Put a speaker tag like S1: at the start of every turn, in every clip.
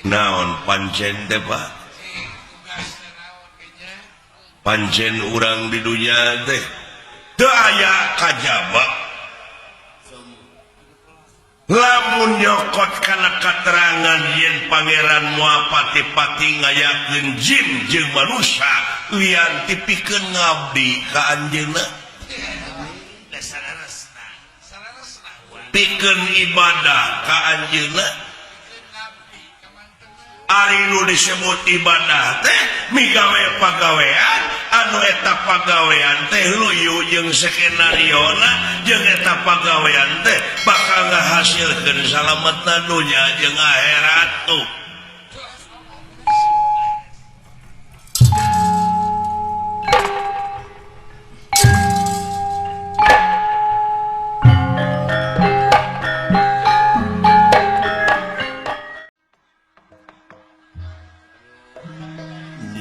S1: Naon pancen teh Pak? Pancen urang di dunya teh teu aya kajaba. Lamun nyokot kana katerangan yen pangeran moal pati-pati ngayakeun jin jeung manusia lian ti pikeun ngabdi ka anjeunna. Pikeun ibadah ka anjeunna. Ari nu disebut ibadah teh migawe pagawean anu eta pagawean teh luyu jeung skenariona jeung eta pagawean teh bakal ngahasilkeun salametna dunya jeung akhirat tuh.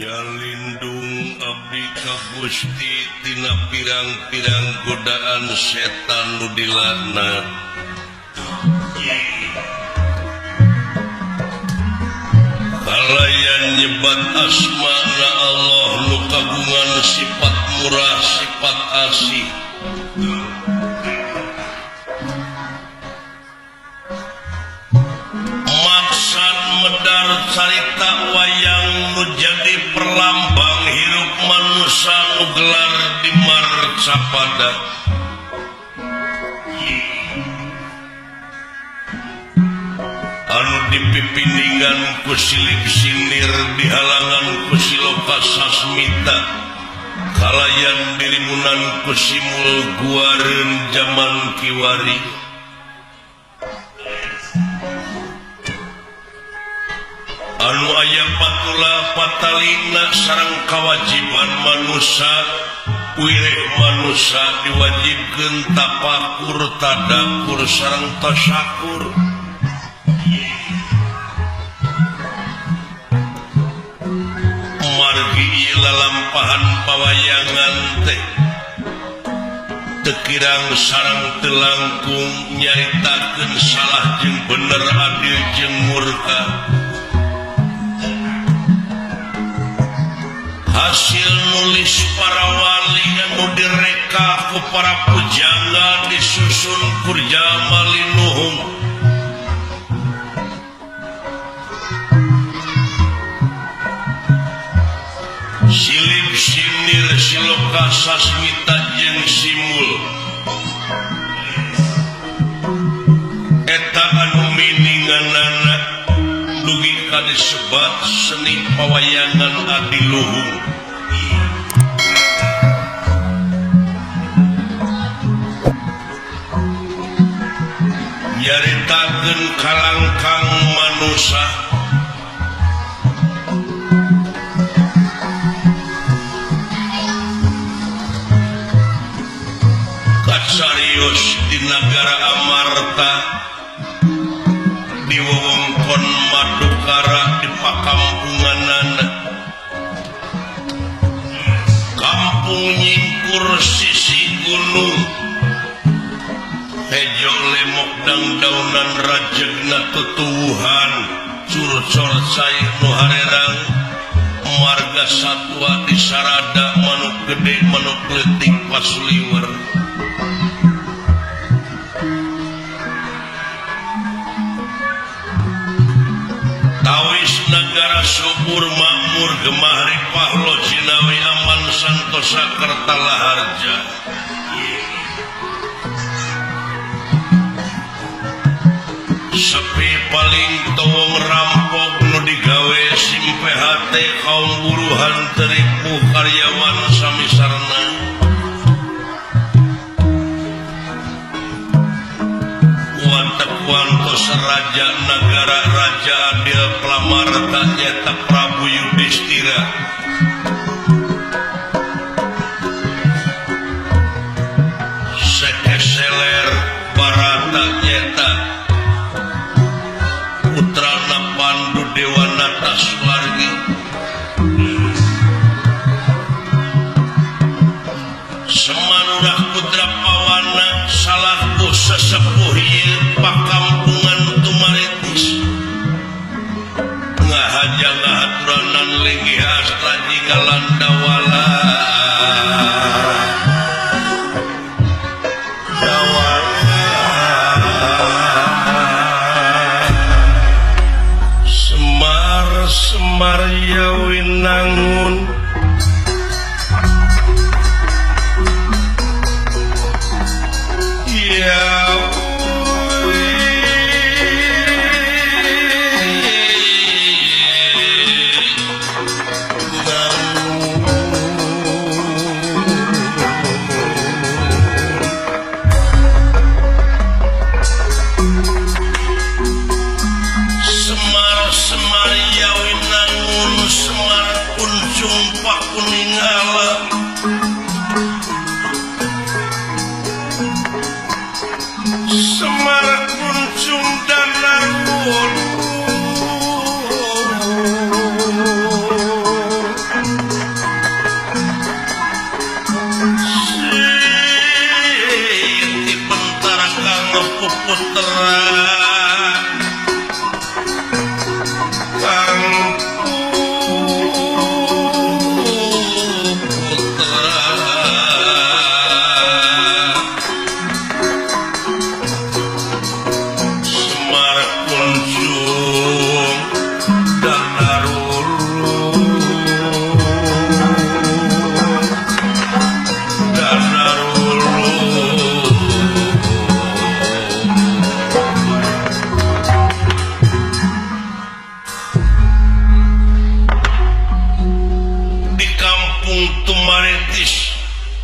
S1: Nyalindung abdi ka Gusti tina pirang-pirang godaan setan nu dilaknat. Kalayan nyebat asmana Allah nu kagungan sifat murah sifat asih. Maksad medar carita wayang nu jadi perlambang hirup manusia nu gelar di Marcapada. Anu dipipindingan ku silip sinir dihalangan ku siloka sasmita kalayan dilimunan ku simul guareun jaman kiwari. Anu aya patula patalina sareng kawajiban manusia wireh manusia diwajibkeun tapakur tadakur sareng tasyakur. Margi ieu lalampahan pawayangan teh teu kirang sareng teu langkung nyaritakeun salah jeung bener adil jeung murka. Hasil nulis para wali anu direka ku para pujangga disusun kurjama linuhung. Silip sinir siloka sasmita jeung simul eta anu mininganana dugi ka disebat seni pawayangan adiluhung. Nyaritakeun kalangkang manusa kacarios di nagara Amarta di wewengkon Madukara di pakampunganana kampung nyingkur sisi gunung hejo lemok dangdaunan rajegna tutuwuhan curcor cai nu harerang marga satwa di sarada manuk gede manuk leutik pasuliwer. Tawis nagara subur makmur gemah ripah lo jinawi aman santosa kertala harja. Sepi paling towong rampok nu digawe sim PHT kaum buruhan teripu karyawan sami sarana. Wantos raja nagara raja adil Plamarta nyata Prabu Yudhistira. Sekeseler Barata nyata putrana Pandu Dewanata Suwargi. Semanurah putra Pawana salahku sesepuh ieu pakampungan Tumaritis. Rahaja ngahaturanan linggih astra jingga landawala dawala Semar Semar Yawinangun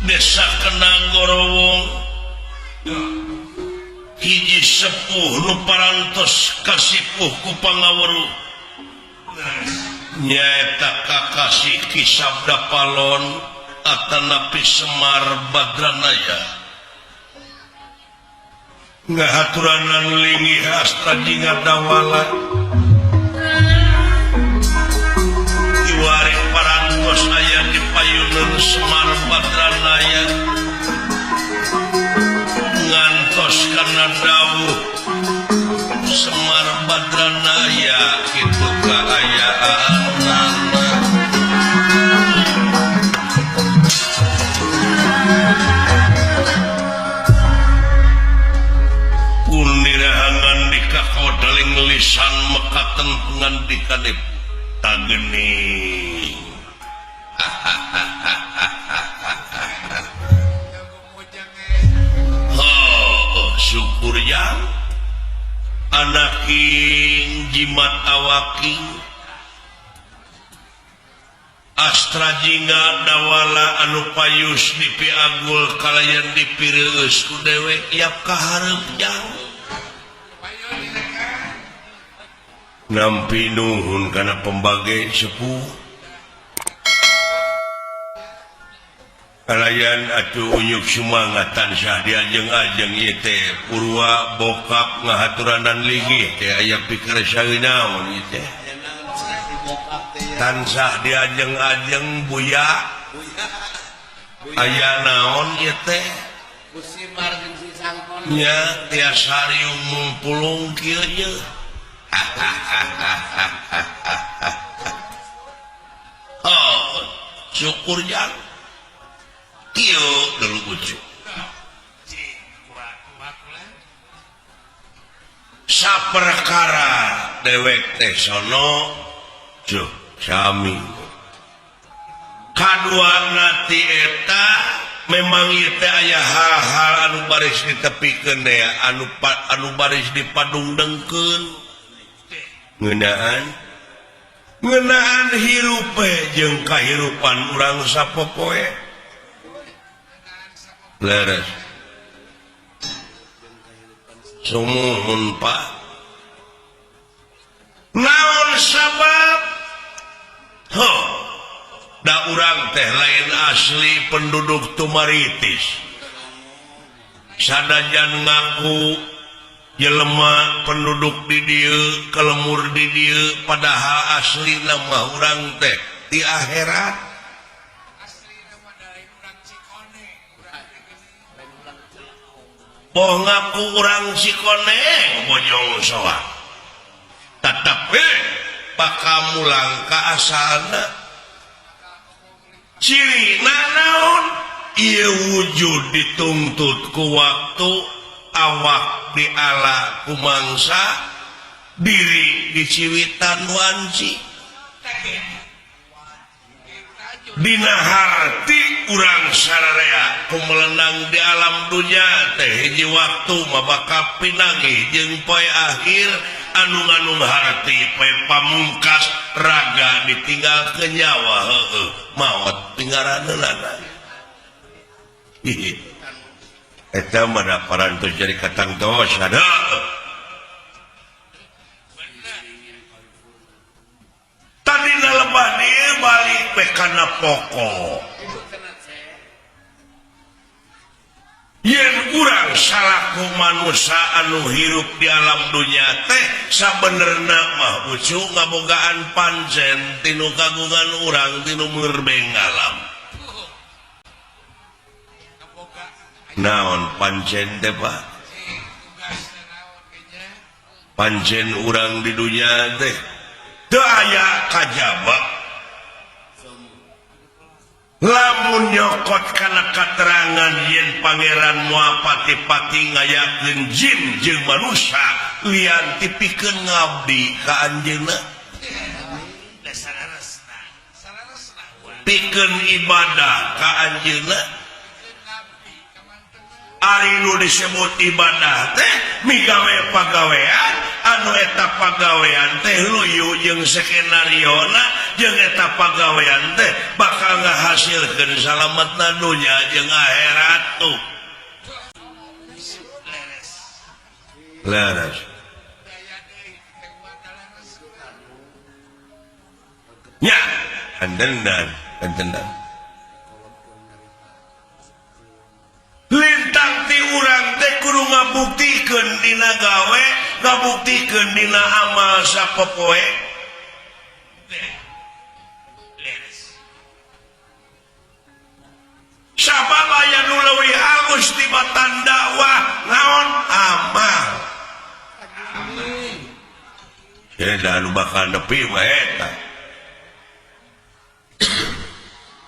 S1: Desa Kenanggorowong hiji sepuh nu parantos kasipuh ku pangaweruh nyaeta kakasih Ki Sabda Palon atanapi Semar Badranaya ngahaturanan linggih astra jingga dawala iwari parantos aya di payunan Semar Badranaya ngantos kana dawuh Semar Badranaya kitu kaayaanana punirahangan di kakodaling lisan mekaten pangandikane tageni. Oh, syukur yang anaking jimat awaking astra jingga dawala anu payus dipiagul kalayan dipireueus ku dewek yap kahareup jang nampi nuhun kana pembage sepuh kalayan atuh unyuk sumangat tansah diajeng-ajeng ieu teh purwa bokap ngahaturanan linggih teh aya pikir saeunaon ieu teh tansah diajeng-ajeng buya aya naon ieu teh nya tiasa riung mungpulung kieu ieu. Oh, syukur jang kieu dulu ucu saperkara dewek teh sono cuh sami kaduana ti eta memang ieu teh aya hal-hal anu baris ditepikeun deh anu baris dipadungdengkeun ngeunaan ngeunaan hirup jeung kahirupan urang sapopoe leres sumuhun Pak naon sabab ho da urang teh lain asli penduduk Tumaritis sanajan ngaku jelema penduduk di dieu kelemur di dieu padahal asli nama urang teh di akhirat poh ngaku urang Cikoneng Bojong Soang tetapi bakal mulang ka asalna. Cirina naon? Ieu wujud dituntut ku waktu, awak diala ku mangsa, diri diciwitan wanci. Dina harti urang sararea kumelenang di alam dunya teh hiji waktu mah bakal pinanggih jeung poe akhir anu nganung harti poe pamungkas raga ditinggal ke nyawa heueuh maot tingaraneunana. Eta mah da parantos jadi katangtos ada. Tadi lebah dia balik pe kana pokok. Yen urang salaku manusia anu hirup di alam dunya teh sabenerna mah ucu ngabogaan pancen tinu kagungan urang tinu merbeng alam. Naon pancen teh Pak? Pancen urang di dunya teh teu aya kajaba. Lamun nyokot kana katerangan yen pangeran moal pati-pati ngayakeun jin jeung manusia lian tipikeun ngabdi ka anjeunna. Pikeun ibadah ka anjeunna. Ari nu disebut ibadah teh migawe pagawean anu eta pagawean teh luyu jeung skenariona jeung eta pagawean teh bakal ngahasilkeun salametna dunya jeung akhirat tuh. Leres. Nya, andenan, andenan. Lintang ti urang teh kudu ngabuktikeun dina gawe, ngabuktikeun dina amal sapopoe. Sabab aya nu leuwih alus tibatan dakwah naon amal. Jadi anu bakal nepi mah eta.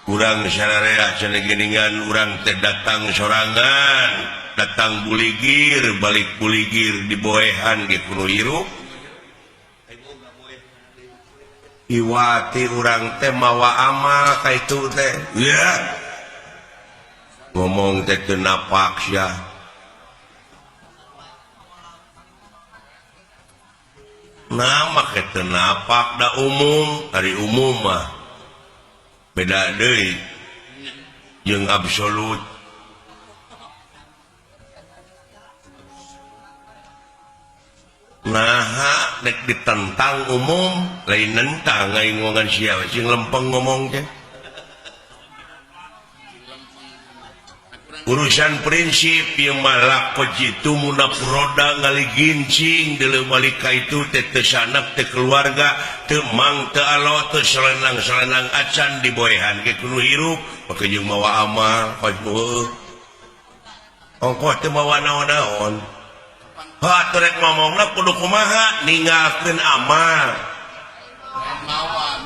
S1: Urang sararea cenah geuningan urang teh datang sorangan, datang buligir, balik buligir diboehan ge kudu hirup. Iwati urang teh mawa amal ka itu teh. Ya. Ngomong teh teu napak sia. Nah, make teu napak da umum, ari umum mah beda deui jeung absolut. Naha rek ditentang umum, lain nentang aing ngomongan sia sing lempeng ngomong teh. Urusan prinsip ieu mah lako jitu munafuroda ngaligincing deuleu balik ka itu teh teu sanak teu keluarga teu mang teu alo teu selenang-selenang acan diboehan ge kudu hirup make jeung mawa amal heueuh ongkoh teu mawa naon-naon. Ha teu rek ngomongna kudu kumaha ninggalkeun amal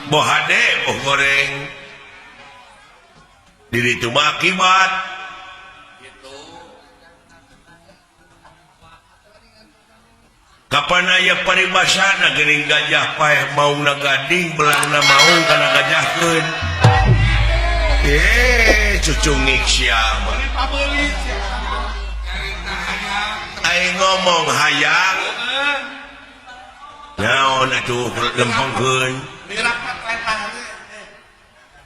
S1: boh hade boh goreng diri itu mah akibat. Kapan aya paribasana geuning gajah paeh maungna gading belangna maung kana gajahkeun. Cucungik sia mah. Aing ngomong hayang. Naon atuh lempengkeun.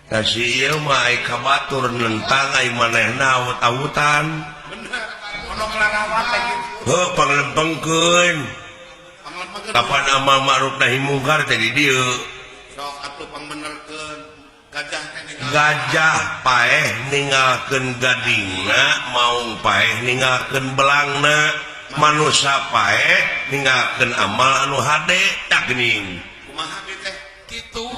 S1: Da si ieu mah ai ka batur nentang ai manehna awut-awutan. Heuh panglempengkeun. Kapan amal ma'ruf nahi mungkar teh di dieu.
S2: Sok atuh pangbenerkeun gajah teh
S1: gajah paeh ninggalkeun gadingna, maung paeh ninggalkeun belangna, manusa paeh ninggalkeun amal anu hade tah geuning.
S2: Kumaha teh kitu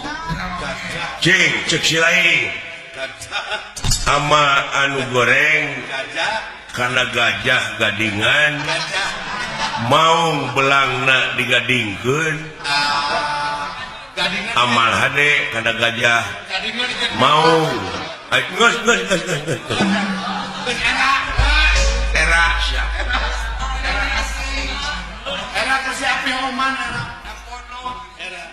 S2: gajah.
S1: Cing ceuk si lain.
S2: Gajah.
S1: Ama anu goreng
S2: gajah
S1: kana gajah gadingan.
S2: Gajah.
S1: Maung belangna digadingkeun. Amal hade kana gajah mau geus geus geus geus geus era sia
S2: era kasih api oman era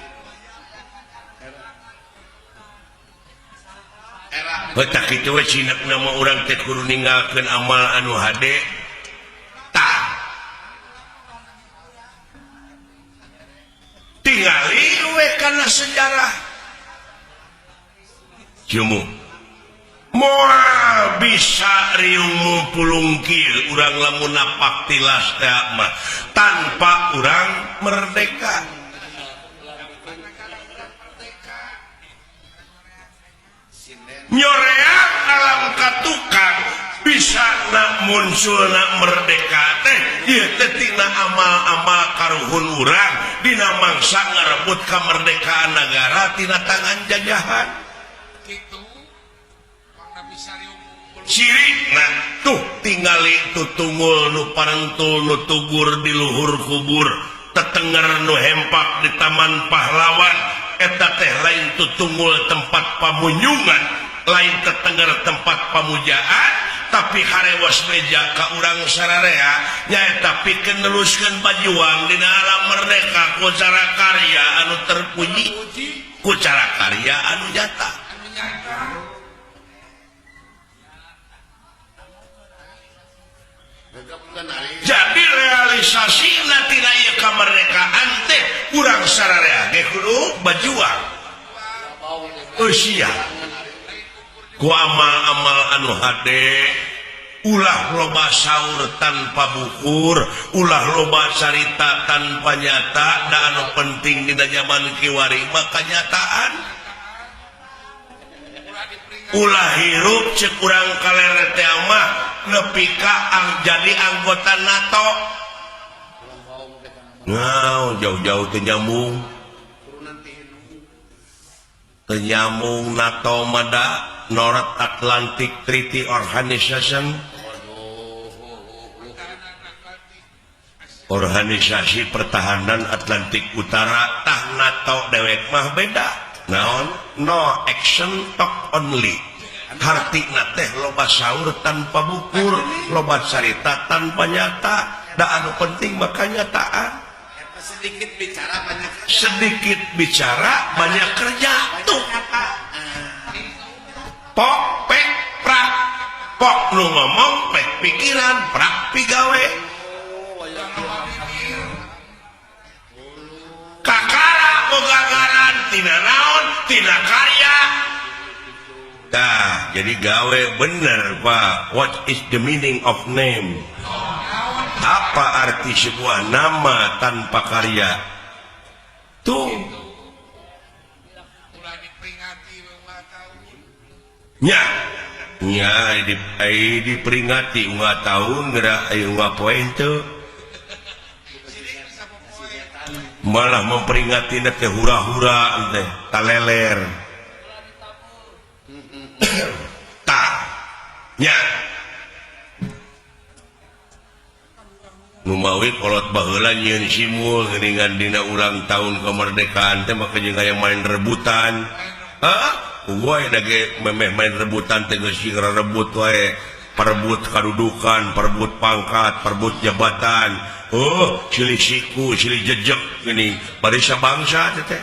S2: era
S1: tak kitu we cinakna mah urang teh kudu ninggalkeun amal anu hade tah tingali we kana sejarah jumu moal bisa riung pulungkir urang lamun napak tilas teh mah tanpa urang merdeka. Nyoreang alam katukang bisa na muncul na merdeka teh ieu teh tina amal-amal karuhun urang dina mangsa ngarebut kemerdekaan negara tina tangan jajahan. Ciri nah tuh tingali tutungul nu parentul nu tugur di luhur kubur tetenger nu hempak di taman pahlawan eta teh lain tutungul tempat pamunyungan lain tetenger tempat pamujaan tapi harewas meja ka urang sararea nyaeta pikeun neruskeun pajuang dina alam merdeka ku cara karya anu terpuji ku cara karya anu nyata. Jadi realisasi tina ieu kamerdekaan teh urang sararea ge kudu bajuang usia ku amal-amal anu hade ulah loba saur tanpa bukur ulah loba carita tanpa nyata da anu penting dina zaman kiwari mah kanyataan ulah hirup cek urang kalere teh mah nepi ka jadi anggota NATO. Nah, jauh-jauh teu nyambung. Teu nyambung NATO mada North Atlantic Treaty Organization. Organisasi Pertahanan Atlantik Utara tah NATO dewek mah beda. Naon? No action talk only. Hartina teh loba saur tanpa bukur, loba carita tanpa nyata. Da anu penting mah kanyataan.
S2: Sedikit bicara banyak kerja.
S1: Sedikit bicara banyak kerja tuh. Pok pek prak. Pok nu ngomong pek pikiran, prak pigawe. Kakara boga ngaran tina naon, tina karya. Tah, jadi gawe bener Pak. What is the meaning of name? Apa arti sebuah nama tanpa karya? Tuh. Nya, nya diperingati unggal tahun geura aya unggal poe teu. Malah memperingati teh hura-hura teh taleler. Tah. Nya. Numawi kolot baheula nyieun simul geuningan dina ulang tahun kemerdekaan teh maka jeung aya main rebutan. Heeh, wae da ge memeh main rebutan teh geus rebut wae, perebut kadudukan, perebut pangkat, perebut jabatan. Oh, silih siku, silih jejek geuning barisa bangsa teh teh.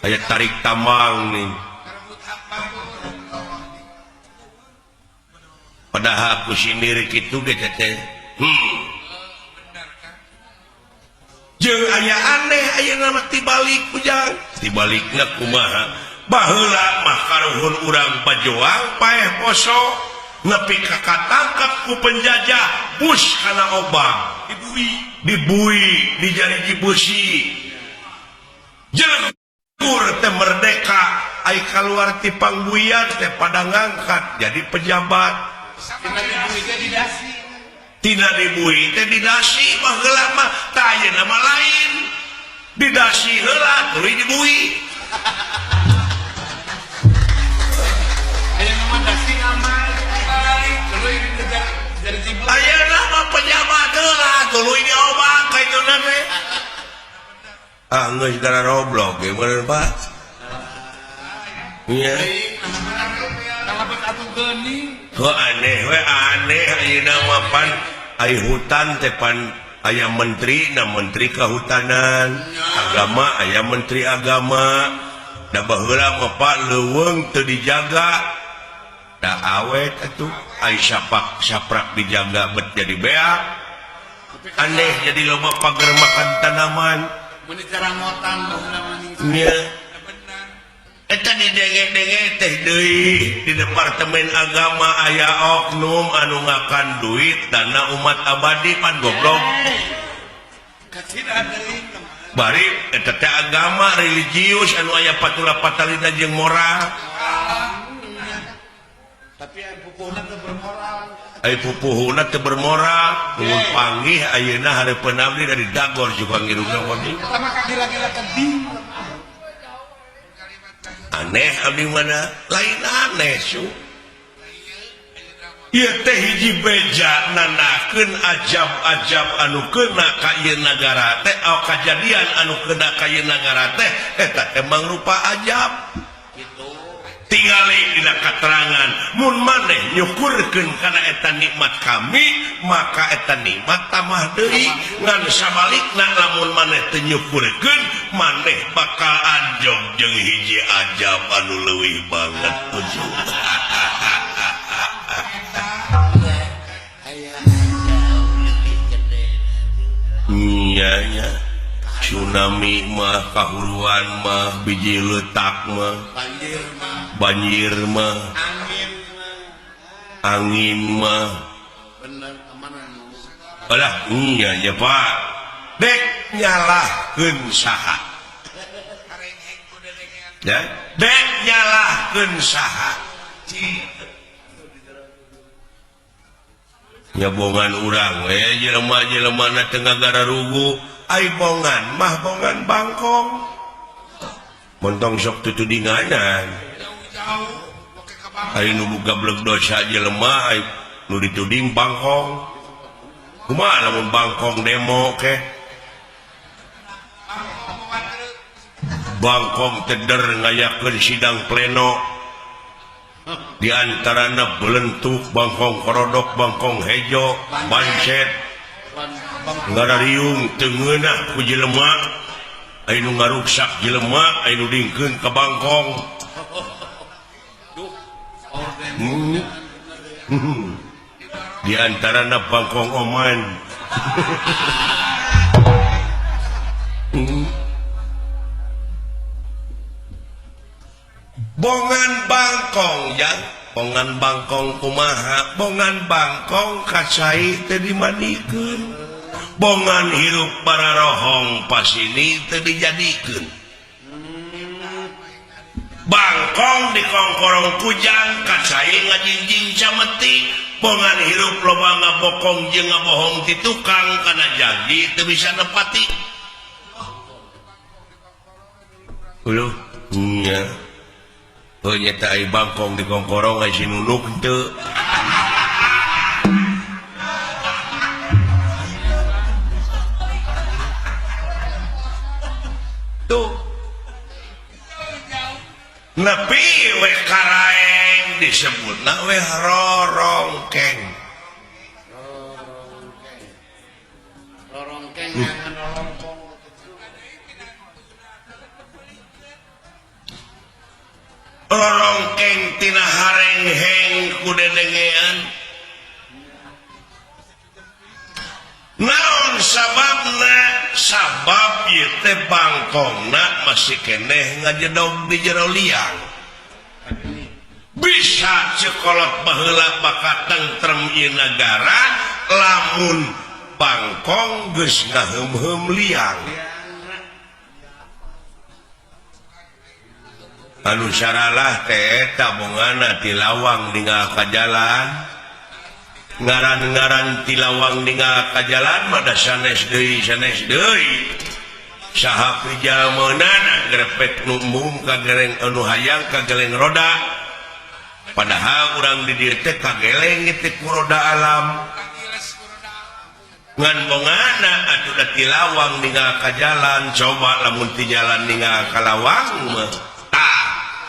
S1: Aya tarik tambang nih. Padahal aku sendiri kitu ge teh. Jeung aya aneh ayeuna mah tibalik ujang. Tibalikna kumaha? Baheula mah karuhun urang pajoang paeh poso nepi ka katangkep ku penjajah bus kana obang dibui dijariji beusi. Jelgur teh merdeka ai kaluar ti pangbuian teh pada ngangkat jadi pejabat. Tina dibui teh didasi baheula mah tah ayeuna mah lain. Didasi heula tuluy dibui.
S2: Ayeuna mah dasi amal tuluy
S1: Ayeuna mah pejabat heula tuluy diobak ka ituna teh. Ah geus gararoblok ge bener Pak. Iya. Kok aneh we aneh ayeuna mah pan ai hutan teh pan aya menteri na menteri kehutanan, agama aya menteri agama. Da baheula mah Pak leuweung teu dijaga. Da awet atuh ai sapak saprak dijaga bet jadi beak. Aneh jadi loba pagar makan tanaman.
S2: Mun dicarangotan baheula mah ning.
S1: Nya. Eta didenge-denge teh deui di Departemen Agama aya oknum anu ngakan duit dana umat abadi pan goblok.
S2: Kacida deui.
S1: Bari eta teh agama religius anu aya patula patalina jeung moral.
S2: Tapi ai pupuhna teu bermoral.
S1: Ai pupuhuna teu bermoral, mun panggih ayeuna hareupeun abdi dari Dagor juga ngirungna wadi.
S2: Eta mah kagila-gila tebing.
S1: Aneh abdi mana lain aneh su. Ieu teh hiji beja nandakeun ajab-ajab anu kena ka ieu nagara teh, kajadian anu kena ka ieu nagara teh eta teh mangrupa ajab. Tingali dina katerangan mun maneh nyukurkeun kana eta nikmat kami maka eta nikmat tambah deui, ngan sabalikna lamun maneh teu nyukurkeun maneh bakal anjog jeung hiji ajab anu leuwih banget ujung. Nya nya tsunami mah kahuruan mah biji letak mah banjir mah angin mah alah nya nya Pak dek nyalahkeun saha ya dek nyalahkeun saha nya bongan urang we jelema-jelema na teu ngagararugu ai bongan mah bongan bangkong montong sok tutudinganan ai nu gablek dosa jelema ai nu dituding bangkong kumaha lamun bangkong demo ke bangkong teder ngayakeun sidang pleno di antarana belentuk bangkong korodok bangkong hejo bancet ngarariung teu ngeunah ku jelema ai nu ngaruksak jelema ai nu dingkeun ka bangkong. Di antarana bangkong oman. Bongan bangkong ya, bongan bangkong kumaha, bongan bangkong kacai teu dimandikeun, bongan hirup bararohong pasini teu dijadikeun, bangkong dikongkorong kujang kacai ngajingjing cameti, bongan hirup loba ngabokong jeung ngabohong ti tukang kana janji teu bisa nepati. Uluh nya. Oh nyata ai bangkong dikongkorong ai si nunuk teu. Tuh. Nepi we karaeng disebutna we rorongkeng.
S2: Rorongkeng ngan rorongkong.
S1: Rorongkeng tina harengheng ku dedengean. Naon sababna? Sabab ieu teh bangkongna masih keneh ngajedog di jero liang. Bisa cekolot baheula bakal tentrem ieu nagara lamun bangkong geus ngaheum-heum liang. Anu saralah teh eta bongana ti lawang ninggal ka jalan. Ngaran-ngaran ti lawang ninggal ka jalan mah da sanes deui sanes deui. Saha pijameunana grepek nu embung ka geleng anu hayang ka geleng roda. Padahal urang di dieu teh kageleng teh ku roda alam. Ngan bongana atuh da ti lawang ninggal ka jalan, coba lamun ti jalan ninggal ka lawang mah tah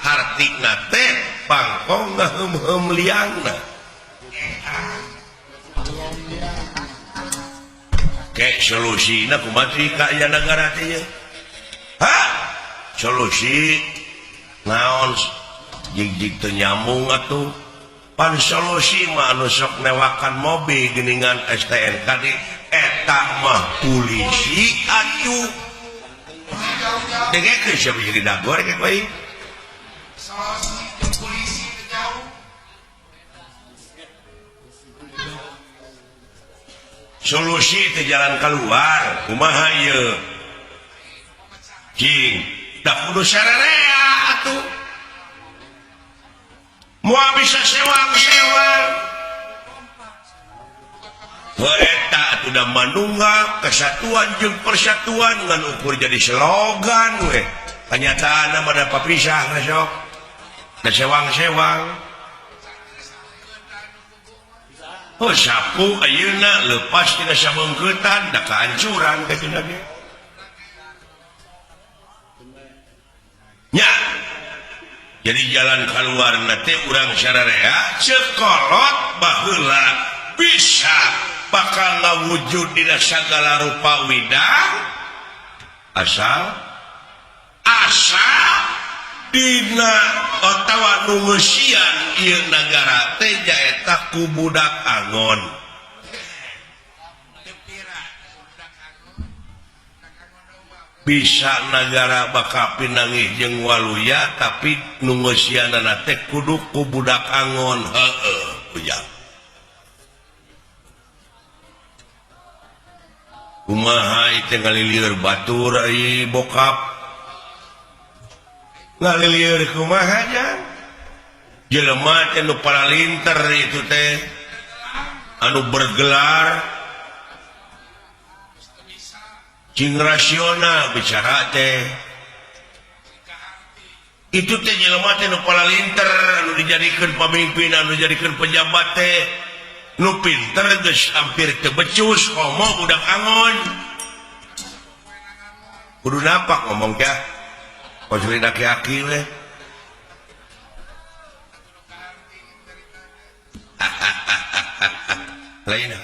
S1: hartina teh bangkong ngaheum-heum liangna. Kek solusina kumaha sih ka aya nagara teh ye? Hah? Solusi naon jig-jig teu nyambung atuh. Pan solusi mah anu sok newakan mobil geuningan STNK di eta mah polisi atuh. Dengekeun sia bisa didagor ke kowe.
S2: Solusi jeung polisi teu jauh.
S1: Solusi teh jalan keluar kumaha ieu? Cing, da kudu sarerea atuh. Moal bisa sewang-sewang. Eta atuh da manunggal kesatuan jeung persatuan ngan ukur jadi slogan we. Kanyataanna mah da papisah sok. Da sewang-sewang. Oh sapu ayeuna leupas tina sabeungkeutan da kahancuran ka cenah ge. Nya. Jadi jalan keluar teh urang sararea cekolot baheula bisa bakal ngawujud dina sagala rupa widang asal asa dina otawa nu ngeusian ieu nagara teh nyaeta ku budak angon. Bisa nagara bakal pinanggih jeung waluya tapi nu ngeusianana teh kudu ku budak angon. Heueuh ujang. Kumaha teh ngalilieur batur ai bokap. Ngalilieur kumaha jang? Jelema teh nu paralinter itu teh anu bergelar cing rasional bicara teh itu teh jelema teh nu paralinter anu dijadikeun pamimpin anu dijadikeun pejabat teh nu pinter geus hampir teu becus komo budak angon kudu napak ngomong teh kos aki-aki we. Lain.